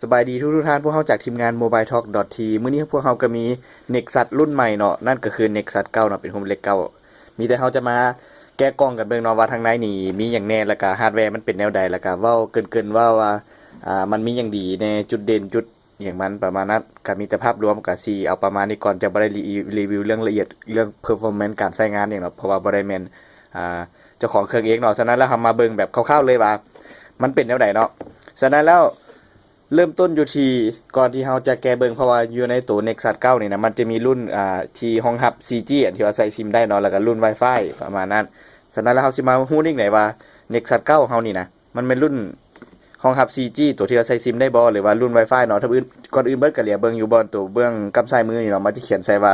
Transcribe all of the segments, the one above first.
ສະບາຍດີທຸກໆທ່ານ, ພວກເຮົາຈາກທີມງານ Mobile Talk T V ມື້ນີ້ພວກເຮົາກໍມີ Nexus ລຸ້ນໃໝ່ເນາະ, ນັ້ນກໍຄື Nexus ເກົ້າເນາະ, ເປັນຮູບເລກເກົ້າ. ມີແຕ່ເຮົາຈະມາແກະກ່ອງກັນເບິ່ງເນາະ ວ່າທາງໃນນີ້ມີຫຍັງແດ່ ແລ້ວກໍຮາດແວມັນເປັນແນວໃດ, ແລ້ວກໍເວົ້າເກີນໆວ່າ ວ່າ ອ່າ ມັນມີຫຍັງດີແດ່, ຈຸດເດັ່ນ ຈຸດ ອີ່ຫຍັງມັນປະມານນັ້ນ. ກໍມີແຕ່ພາບລວມ ກໍຊິເອົາປະມານນີ້ກ່ອນ, ຈະບໍ່ໄດ້ຣີ ຣີວິວເລື່ອງລະອຽດ ເລື່ອງ performance ການໃຊ້ງານຫຍັງເນາະ, ເພາະວ່າບໍ່ໄດ້ແມ່ນ ອ່າ ເຈົ້າຂອງເຄື່ອງເອງເນາະ. ສະນັ້ນແລ້ວ ເຮົາມາເບິ່ງແບບຄ່າວໆເລີຍວ່າມັນເປັນແນວໃດເນາະ. ສະນັ້ນແລ້ວ ເລີ່ມຕົ້ນຢູ່ທີ່ ກ່ອນທີ່ເຮົາຈະແກະເບິ່ງ, ເພາະວ່າຢູ່ໃນໂຕ Nexus ເກົ້ານີ້ນະ ມັນຈະມີລຸ້ນ ອ່າ ທີ່ຮອງຮັບ ສີ່ຈີ ອັນທີ່ວ່າໃສ່ຊິມໄດ້ເນາະ, ແລ້ວກໍລຸ້ນ Wi-Fi ປະມານນັ້ນ. ສະນັ້ນແລ້ວ ເຮົາຊິມາຮູ້ນິກໄດ້ວ່າ Nexus ເກົ້າເຮົານີ້ນະ ມັນແມ່ນລຸ້ນຮອງຮັບ ສີ່ຈີ ໂຕທີ່ວ່າໃສ່ຊິມໄດ້ບໍ່ ຫຼືວ່າລຸ້ນ Wi-Fi ເນາະ. ຖ້າອື່ນ ກ່ອນອື່ນເບິດກໍຫຼຽວເບິ່ງຢູ່ບ່ອນໂຕເບື້ອງກ້ຳຊ້າຍມືນີ້ເນາະ, ມັນຈະຂຽນໃສ່ວ່າ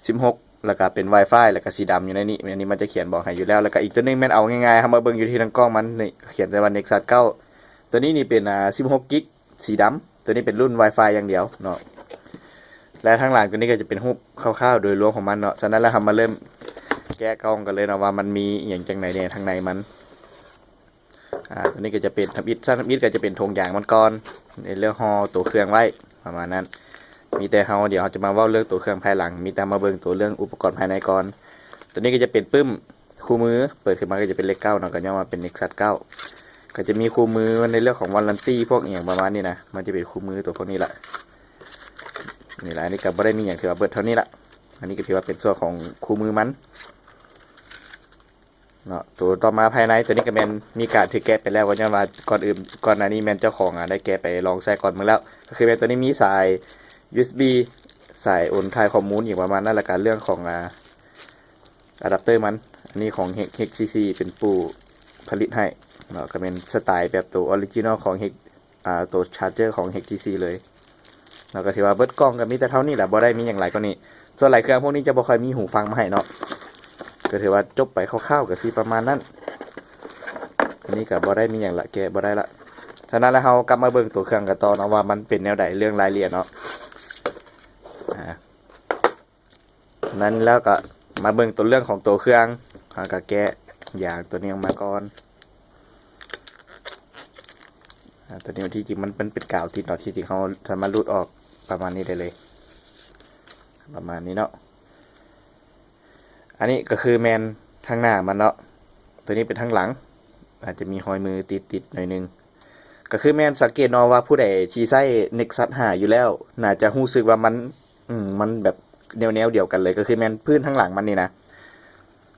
ສິບຫົກ ແລ້ວກໍເປັນ Wi-Fi ແລ້ວກໍສີດຳຢູ່ໃນນີ້. ອັນນີ້ມັນຈະຂຽນບອກໃຫ້ຢູ່ແລ້ວ. ແລ້ວກໍອີກໂຕໜຶ່ງແມ່ນເອົາງ່າຍໆ ເຮົາມາເບິ່ງຢູ່ທີ່ທາງກ້ອງມັນນີ້ ຂຽນໃສ່ວ່າ Nexus ເກົ້າ. ໂຕນີ້ນີ້ເປັນ ອ່າ ສິບຫົກກິກ ສີດຳ, ໂຕນີ້ເປັນລຸ້ນ Wi-Fi ຢ່າງດຽວເນາະ. ແລະ ທາງຫຼັງໂຕນີ້ກໍຈະເປັນຮູບຄ່າວໆໂດຍລວມຂອງມັນເນາະ. ສະນັ້ນແລ້ວ ເຮົາມາເລີ່ມແກະກ່ອງກັນເລີຍເນາະ ວ່າມັນມີອີ່ຫຍັງຈັ່ງໃດແດ່ ທາງໃນມັນ. ອ່າ ຕົວນີ້ກໍຈະເປັນທຳອິດ ຊັ້ນທຳອິດກໍຈະເປັນຖົງຢາງມັນກ່ອນ ໃນເລື່ອງຫໍ່ຕົວເຄື່ອງໄວ້ ປະມານນັ້ນ. ມີແຕ່ເຮົາ ດຽວເຮົາຈະມາເວົ້າເລື່ອງຕົວເຄື່ອງພາຍຫຼັງ, ມີແຕ່ມາເບິ່ງຕົວເລື່ອງອຸປະກອນພາຍໃນກ່ອນ. ຕົວນີ້ກໍຈະເປັນປຶ້ມຄູ່ມື, ເປີດຂຶ້ນມາກໍຈະເປັນເລກເກົ້າເນາະ, ກໍຍ້ອນວ່າເປັນ Nexus ເກົ້າ. ກໍຈະມີຄູ່ມືໃນເລື່ອງຂອງ warranty ພວກອີ່ຫຍັງປະມານນີ້ນະ, ມັນຈະເປັນຄູ່ມືຕົວພວກນີ້ລະ. ນີ້ລະ, ອັນນີ້ກໍບໍ່ໄດ້ມີຫຍັງ, ຖືວ່າເບິດເທົ່ານີ້ລະ. ອັນນີ້ກໍຖືວ່າເປັນສ່ວນຂອງຄູ່ມືມັນ. ເນາະ. ໂຕຕໍ່ມາພາຍໃນ ໂຕນີ້ກໍແມ່ນມີການຖືກແກະໄປແລ້ວ, ກໍຍ້ອນວ່າກ່ອນອື່ນ ກ່ອນໜ້ານີ້ແມ່ນເຈົ້າຂອງ ອາ ໄດ້ແກະໄປລອງໃຊ້ກ່ອນເບິ່ງແລ້ວ. ກໍຄືແມ່ນໂຕນີ້ມີສາຍ ຢູເອັສບີ ສາຍໂອນຖ່າຍຂໍ້ມູນອີກປະມານນັ້ນ, ແລ້ວກໍເລື່ອງຂອງ ອາ ອາດັບເຕີມັນ. ອັນນີ້ຂອງ ເອັກ ເອັກ ທີ ຊີ ເປັນຜູ້ຜະລິດໃຫ້ເນາະ, ກໍແມ່ນສະໄຕແບບໂຕ original ຂອງ ເອັກ ອ່າ ໂຕ charger ຂອງ ເອັກ ທີ ຊີ ເລີຍ. ເນາະ, ກໍຖືວ່າເບິດກ່ອງກໍມີແຕ່ເທົ່ານີ້ແຫຼະ, ບໍ່ໄດ້ມີຫຍັງຫຼາຍກວ່ານີ້. ສ່ວນຫຼາຍເຄື່ອງພວກນີ້ຈະບໍ່ຄ່ອຍມີຫູຟັງມາໃຫ້ເນາະ. ກໍຖືວ່າຈົບໄປຄ່າວໆ ກໍຊິປະມານນັ້ນ. ອັນນີ້ກໍບໍ່ໄດ້ມີຫຍັງລະ, ແກະບໍ່ໄດ້ລະ. ສະນັ້ນແລ້ວ ເຮົາກັບມາເບິ່ງຕົວເຄື່ອງກັນຕໍ່ເນາະ ວ່າມັນເປັນແນວໃດ ເລື່ອງລາຍລະອຽດເນາະ. ອາ ນັ້ນແລ້ວກໍມາເບິ່ງຕົວເລື່ອງຂອງຕົວເຄື່ອງ. ເຮົາກໍແກະຢາງຕົວນີ້ອອກມາກ່ອນ. ອາ ຕົວນີ້ທີ່ຈິງມັນ ມັນເປັນກາວຕິດເນາະ, ທີ່ຈິງເຮົາສາມາດຫຼຸດອອກປະມານນີ້ໄດ້ເລີຍ, ປະມານນີ້ເນາະ. ອັນນີ້ກໍຄືແມ່ນທາງໜ້າມັນເນາະ, ຕົວນີ້ເປັນທາງຫຼັງ, ອາດຈະມີຮອຍມືຕິດໆໜ້ອຍໜຶ່ງ. ກໍຄືແມ່ນສັງເກດເນາະວ່າຜູ້ໃດທີ່ໃຊ້ Nexus ຫ້າ ຢູ່ແລ້ວ ໜ້າຈະຮູ້ສຶກວ່າມັນ ອືມ ມັນແບບແນວໆດຽວກັນເລີຍ. ກໍຄືແມ່ນພື້ນທາງຫຼັງມັນນີ້ນະ,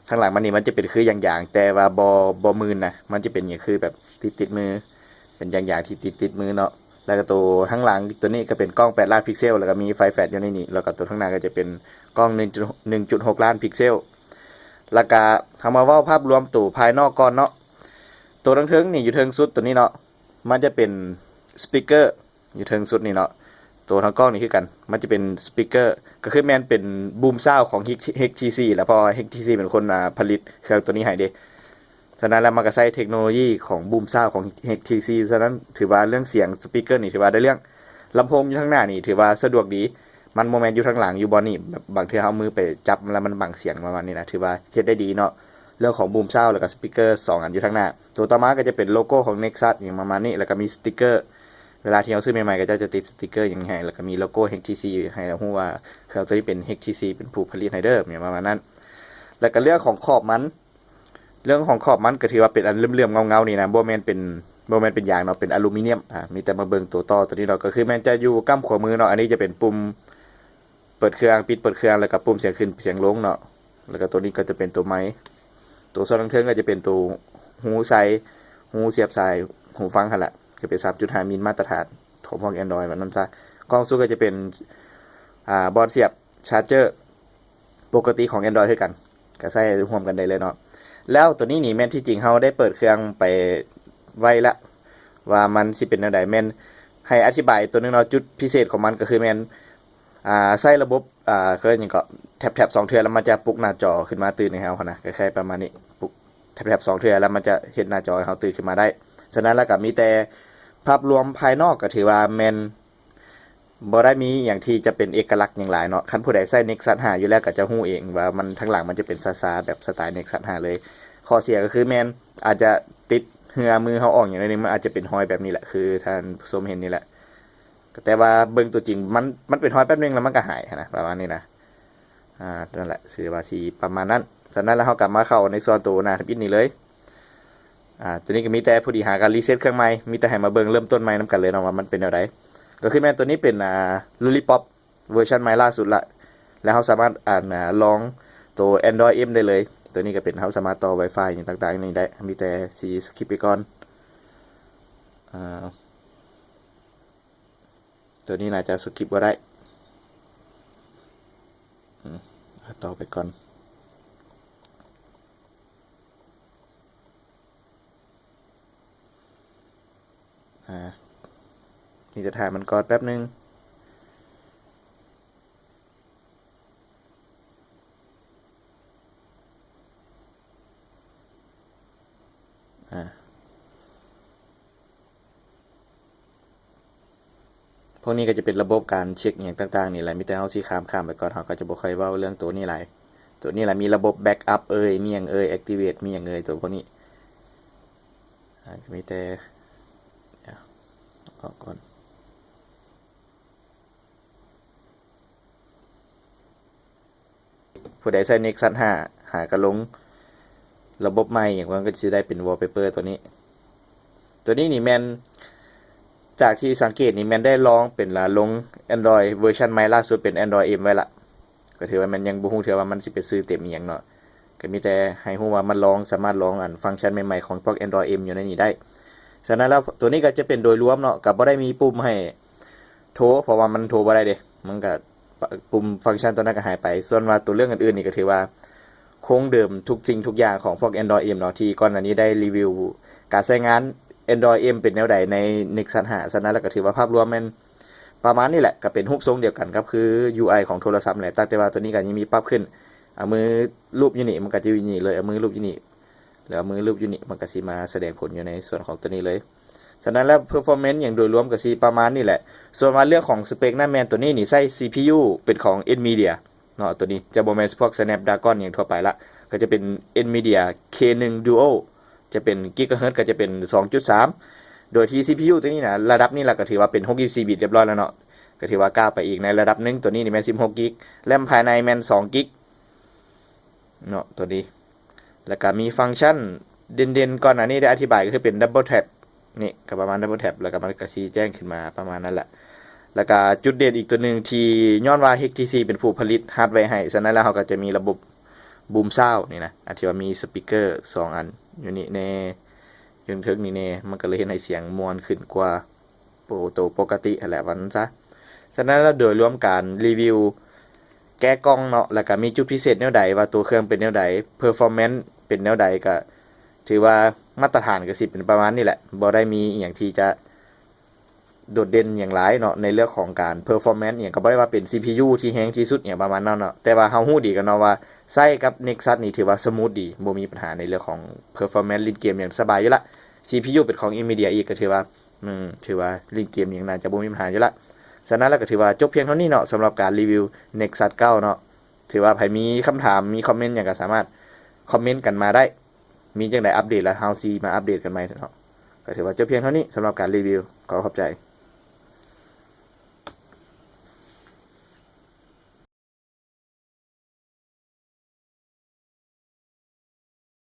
ທາງຫຼັງມັນນີ້ມັນຈະເປັນຄືຢາງໆ ແຕ່ວ່າບໍ່ ບໍ່ມື່ນນະ, ມັນຈະເປັນຫຍັງຄືແບບຕິດໆມື, ເປັນຢາງໆທີ່ຕິດໆມືເນາະ. ແລ້ວກໍໂຕທາງຫຼັງ ໂຕນີ້ກໍເປັນກ້ອງແປດລ້ານພິກເຊວ ແລ້ວກໍມີໄຟແຟດຢູ່ໃນນີ້, ແລ້ວກໍໂຕທາງໜ້າກໍຈະເປັນກ້ອງໜຶ່ງຈຸດຫົກລ້ານພິກເຊວ. ແລ້ວກໍເຮົາມາເວົ້າພາບລວມໂຕພາຍນອກກ່ອນເນາະ. ໂຕເທິງໆນີ້ ຢູ່ເທິງສຸດໂຕນີ້ເນາະ, ມັນຈະເປັນສະປີກເກີ ຢູ່ເທິງສຸດນີ້ເນາະ. ໂຕທາງກ້ອງນີ້ຄືກັນ, ມັນຈະເປັນສະປີກເກີ ກໍຄືແມ່ນເປັນບູມຊາວຂອງ ເອັກ ເອັກ ທີ ຊີ ແຫຼະ, ເພາະວ່າ ເອັກ ທີ ຊີ ເປັນຄົນ ອາ ຜະລິດເຄື່ອງໂຕນີ້ໃຫ້ເດ້. ສະນັ້ນແລ້ວ ມັນກໍໃຊ້ເທັກໂນໂລຢີຂອງບູມຊາວຂອງ ເອັກ ທີ ຊີ. ສະນັ້ນຖືວ່າເລື່ອງສຽງສະປີກເກີນີ້ຖືວ່າໄດ້ເລື່ອງ. ລຳໂພງຢູ່ທາງໜ້ານີ້ຖືວ່າສະດວກດີ, ມັນບໍ່ແມ່ນຢູ່ທາງຫຼັງ ຢູ່ບ່ອນນີ້ ແບບບາງເທື່ອເຮົາເອົາມືໄປຈັບແລ້ວມັນບັງສຽງປະມານນີ້ນະ, ຖືວ່າເຮັດໄດ້ດີເນາະ. ເລື່ອງຂອງບູມຊາວ ແລ້ວກໍສະປີກເກີສອງອັນຢູ່ທາງໜ້າ. ໂຕຕໍ່ມາກໍຈະເປັນໂລໂກ້ຂອງ Nexus ຫຍັງປະມານນີ້, ແລ້ວກໍມີສະຕິກເກີ. ເວລາທີ່ເຮົາຊື້ໃໝ່ໆ ເຂົາເຈົ້າຈະຕິດສະຕິກເກີຫຍັງໃຫ້ ແລ້ວກໍມີໂລໂກ້ ເອັກ ທີ ຊີ ໃຫ້ເຮົາຮູ້ວ່າເຄື່ອງໂຕນີ້ເປັນ ເອັກ ທີ ຊີ ເປັນຜູ້ຜະລິດໃຫ້ເດີ ຫຍັງປະມານນັ້ນ. ແລ້ວກໍເລື່ອງຂອງຂອບມັນ, ເລື່ອງຂອງຂອບມັນກໍຖືວ່າເປັນອັນເຫຼື້ອມໆເງົາໆນີ້ນະ, ບໍ່ແມ່ນເປັນ ບໍ່ແມ່ນເປັນຢາງເນາະ, ເປັນອາລູມີນຽມ. ອາ ມີແຕ່ມາເບິ່ງໂຕຕໍ່ໂຕນີ້ເນາະ, ກໍຄືແມ່ນຈະຢູ່ກ້ຳຂວາມືເນາະ. ອັນນີ້ຈະເປັນປຸ່ມ ເປີດເຄື່ອງ ປິດເປີດເຄື່ອງ ແລ້ວກໍປຸ່ມສຽງຂຶ້ນສຽງລົງເນາະ. ແລ້ວກໍໂຕນີ້ກໍຈະເປັນໂຕໄມ, ໂຕສ່ວນທາງເທິງກໍຈະເປັນໂຕຮູໃສ່ ຮູສຽບສາຍຫູຟັງຫັ້ນລະ, ກໍເປັນສາມຈຸດຫ້າມິນມາດຕະຖານຂອງພວກ Android ວ່ານັ້ນຊະ. ກ້ອງສຸດກໍຈະເປັນ ອ່າ ບ່ອນສຽບຊາເຈີປົກກະຕິຂອງ Android ຄືກັນ, ກໍໃຊ້ຮ່ວມກັນໄດ້ເລີຍເນາະ. ແລ້ວໂຕນີ້ນີ້ແມ່ນທີ່ຈິງເຮົາໄດ້ເປີດເຄື່ອງໄປໄວ້ລະ ວ່າມັນຊິເປັນແນວໃດ. ແມ່ນໃຫ້ອະທິບາຍໂຕໜຶ່ງເນາະ, ຈຸດພິເສດຂອງມັນກໍຄືແມ່ນ ອ່າ ໃຊ້ລະບົບ ອ່າ ເອີ້ນຫຍັງເກາະ ແທັບໆສອງເທື່ອ ແລ້ວມັນຈະປຸກໜ້າຈໍຂຶ້ນມາຕື່ນໃຫ້ເຮົາຫັ້ນນະ, ຄ້າຍໆປະມານນີ້, ປຸກແທັບໆສອງເທື່ອ ແລ້ວມັນຈະເຮັດໜ້າຈໍໃຫ້ເຮົາຕື່ນຂຶ້ນມາໄດ້. ສະນັ້ນແລ້ວກໍມີແຕ່ພາບລວມພາຍນອກກໍຖືວ່າແມ່ນບໍ່ໄດ້ມີຫຍັງທີ່ຈະເປັນເອກະລັກຫຍັງຫຼາຍເນາະ. ຄັນຜູ້ໃດໃຊ້ Nexus ຫ້າ ຢູ່ແລ້ວກໍຈະຮູ້ເອງວ່າມັນ ທາງຫຼັງມັນຈະເປັນຊາໆແບບສະໄຕ Nexus ຫ້າ ເລີຍ. ຂໍ້ເສຍກໍຄືແມ່ນອາດຈະຕິດເຫື່ອມືເຮົາອອກຫຍັງໜ້ອຍໜຶ່ງ, ມັນອາດຈະເປັນຮອຍແບບນີ້ແຫຼະ ຄືທ່ານຜູ້ຊົມເຫັນນີ້ແຫຼະ. ແຕ່ວ່າເບິ່ງຕົວຈິງ ມັນ ມັນເປັນຮອຍແປັບໜຶ່ງແລ້ວມັນກໍຫາຍຫັ້ນນະ ປະມານນີ້ນະ. ອ່າ ນັ້ນແຫຼະ ຖືວ່າທີ່ປະມານນັ້ນ. ສະນັ້ນແລ້ວເຮົາກໍມາເຂົ້າໃນສ່ວນໂຕໜ້າທຳອິດນີ້ເລີຍ. ອ່າ ຕົວນີ້ກໍມີແຕ່ພໍດີຫາການຣີເຊັດເຄື່ອງໃໝ່ ມີແຕ່ໃຫ້ມາເບິ່ງເລີ່ມຕົ້ນໃໝ່ນຳກັນເລີຍເນາະ ວ່າມັນເປັນແນວໃດ. ກໍຄືແມ່ນຕົວນີ້ເປັນ ອ່າ Lollipop ເວີຊັນໃໝ່ລ່າສຸດລະ ແລ້ວເຮົາສາມາດ ອັນ ອ່າ ລອງໂຕ Android M ໄດ້ເລີຍ. ຕົວນີ້ກໍເປັນ ເຮົາສາມາດຕໍ່ Wi-Fi ຫຍັງຕ່າງໆນີ້ໄດ້ ມີແຕ່ຊິ skip ໄປກ່ອນ. ອ່າ ຕົວນີ້ໜ້າຈະ skip ບໍ່ໄດ້. ອືມ ຕໍ່ໄປກ່ອນ. ອ່າ ນີ້ຈະຖ້າມັນກ່ອນແປັບໜຶ່ງ. ອ່າ ພວກນີ້ກໍຈະເປັນລະບົບການເຊັກຫຍັງຕ່າງໆນີ້ແຫຼະ ມີແຕ່ເຮົາຊິຂ້າມໆໄປກ່ອນ ເຮົາກໍຈະບໍ່ຄ່ອຍເວົ້າເລື່ອງໂຕນີ້ຫຼາຍ. ໂຕນີ້ລະມີລະບົບ backup ເອີຍ ມີຫຍັງເອີຍ activate ມີຫຍັງເອີຍ ໂຕພວກນີ້. ອ່າ ກໍມີແຕ່ ດຽວ ອອກກ່ອນ. ຜູ້ໃດໃຊ້ Nexus ຫ້າ ຫາກະລົງລະບົບໃໝ່ຫຍັງ ມັນກໍຊິໄດ້ເປັນ wallpaper ຕົວນີ້. ຕົວນີ້ນີ້ແມ່ນ ຈາກທີ່ສັງເກດນີ້ແມ່ນໄດ້ລອງເປັນລະ ລົງ Android ເວີຊັນໃໝ່ລ່າສຸດເປັນ Android M ໄວ້ລະ. ກໍຖືວ່າແມ່ນຍັງບໍ່ຮູ້ເທື່ອວ່າມັນຊິເປັນຊື່ເຕັມອີ່ຫຍັງເນາະ. ກໍມີແຕ່ໃຫ້ຮູ້ວ່າມັນລອງ ສາມາດລອງອັນຟັງຊັນໃໝ່ໆຂອງພວກ Android M ຢູ່ໃນນີ້ໄດ້. ສະນັ້ນແລ້ວ ຕົວນີ້ກໍຈະເປັນໂດຍລວມເນາະ ກໍບໍ່ໄດ້ມີປຸ່ມໃຫ້ ໂທ ເພາະວ່າມັນໂທບໍ່ໄດ້ເດ້ ມັນກະ ປຸ່ມຟັງຊັນຕົວນັ້ນກະຫາຍໄປ. ສ່ວນວ່າຕົວເລື່ອງອື່ນໆນີ້ກະຖືວ່າຄົງເດີມທຸກສິ່ງທຸກຢ່າງຂອງພວກ Android M ເນາະ ທີ່ກ່ອນໜ້ານີ້ໄດ້ຣີວິວການໃຊ້ງານ Android M ເປັນແນວໃດໃນ Nexus ຫ້າ. ສະນັ້ນແລ້ວກະຖືວ່າພາບລວມແມ່ນປະມານນີ້ແຫຼະ ກະເປັນຮູບຊົງດຽວກັນກັບຄື UI ຂອງໂທລະສັບແຫຼະ ຕ່າງແຕ່ວ່າຕົວນີ້ກະຍັງມີປັບຂຶ້ນ ເອົາມືລູບຢູ່ນີ້ ມັນກະຈະຢູ່ນີ້ເລີຍ ເອົາມືລູບຢູ່ນີ້ ແລ້ວເອົາມືລູບຢູ່ນີ້ ມັນກະຊິມາສະແດງຜົນຢູ່ໃນສ່ວນຂອງຕົວນີ້ເລີຍ. ສະນັ້ນແລ້ວ performance ຫຍັງໂດຍລວມກໍຊິປະມານນີ້ແຫຼະ. ສ່ວນວ່າເລື່ອງຂອງ spec ນັ້ນແມ່ນຕົວນີ້ນີ້ໃຊ້ CPU ເປັນຂອງ Nvidia ເນາະ ຕົວນີ້ຈະບໍ່ແມ່ນພວກ Snapdragon ຫຍັງທົ່ວໄປລະ ກໍຈະເປັນ Nvidia K ໜຶ່ງ Duo ຈະເປັນ gigahertz ກໍຈະເປັນ ສອງຈຸດສາມ ໂດຍທີ່ CPU ຕົວນີ້ນະ ລະດັບນີ້ລະກໍຖືວ່າເປັນ ຫົກສິບສີ່ bit ຮຽບຮ້ອຍແລ້ວເນາະ ກໍຖືວ່າກ້າວໄປອີກໃນລະດັບໜຶ່ງ. ຕົວນີ້ນີ້ແມ່ນ ສິບຫົກ gig RAM ພາຍໃນແມ່ນ ສອງ gig ເນາະ ຕົວນີ້ ແລ້ວກະມີຟັງຊັນເດັ່ນໆ ກ່ອນໜ້ານີ້ໄດ້ອະທິບາຍ ກໍຄືເປັນ double tap ນີ້ ກໍປະມານ double tap ແລ້ວກະມັນກະຊິແຈ້ງຂຶ້ນມາປະມານນັ້ນແຫຼະ. ແລ້ວກະຈຸດເດັ່ນອີກຕົວໜຶ່ງທີ່ຍ້ອນວ່າ HTC ເປັນຜູ້ຜະລິດຮາດແວໃຫ້ ສະນັ້ນແລ້ວເຮົາກໍຈະມີລະບົບ boom sound ນີ້ນະ ອັນທີ່ວ່າມີ speaker ສອງອັນຢູ່ນີ້ແນ່ ຢູ່ເທິງນີ້ແນ່ ມັນກໍເລີຍເຮັດໃຫ້ສຽງມ່ວນຂຶ້ນກວ່າ ໂປ ໂຕປົກກະຕິຫັ້ນແຫຼະ ວ່າຊັ້ນຊະ. ສະນັ້ນແລ້ວໂດຍລວມການຣີວິວແກະກ່ອງເນາະ ແລ້ວກະມີຈຸດພິເສດແນວໃດ ວ່າຕົວເຄື່ອງເປັນແນວໃດ performance ເປັນແນວໃດ ກະຖືວ່າມາດຕະຖານກະຊິເປັນປະມານນີ້ແຫຼະ ບໍ່ໄດ້ມີອີ່ຫຍັງທີ່ຈະໂດດເດັ່ນຫຍັງຫຼາຍເນາະ ໃນເລື່ອງຂອງການ performance ອີ່ຫຍັງ ກະບໍ່ໄດ້ວ່າເປັນ CPU ທີ່ແຮງທີ່ສຸດອີ່ຫຍັງປະມານນັ້ນເນາະ ແຕ່ວ່າເຮົາຮູ້ດີກັນເນາະວ່າໃຊ້ກັບ Nexus ນີ້ຖືວ່າ smooth ດີ ບໍ່ມີປັນຫາໃນເລື່ອງຂອງ performance ຫຼິ້ນເກມຫຍັງສະບາຍຢູ່ລະ CPU ເປັນຂອງ Nvidia ອີກ ກະຖືວ່າ ອືມ ຖືວ່າຫຼິ້ນເກມຫຍັງໜ້າຈະບໍ່ມີບັນຫາຢູ່ລະ. ສະນັ້ນແລ້ວກໍຖືວ່າຈົບພຽງເທົ່ານີ້ເນາະ ສຳລັບການຣີວິວ Nexus ເກົ້າເນາະ. ຖືວ່າໃຜມີຄຳຖາມ ມີຄອມເມັນຫຍັງກໍສາມາດຄອມເມັນກັນມາໄດ້. ມີຈັ່ງໃດອັບເດດແລ້ວເຮົາຊິມາອັບເດດກັນໃໝ່ເນາະ. ກໍຖືວ່າຈົບພຽງເທົ່ານີ້ສຳລັບການຣີວິວ. ຂໍຂອບໃຈ.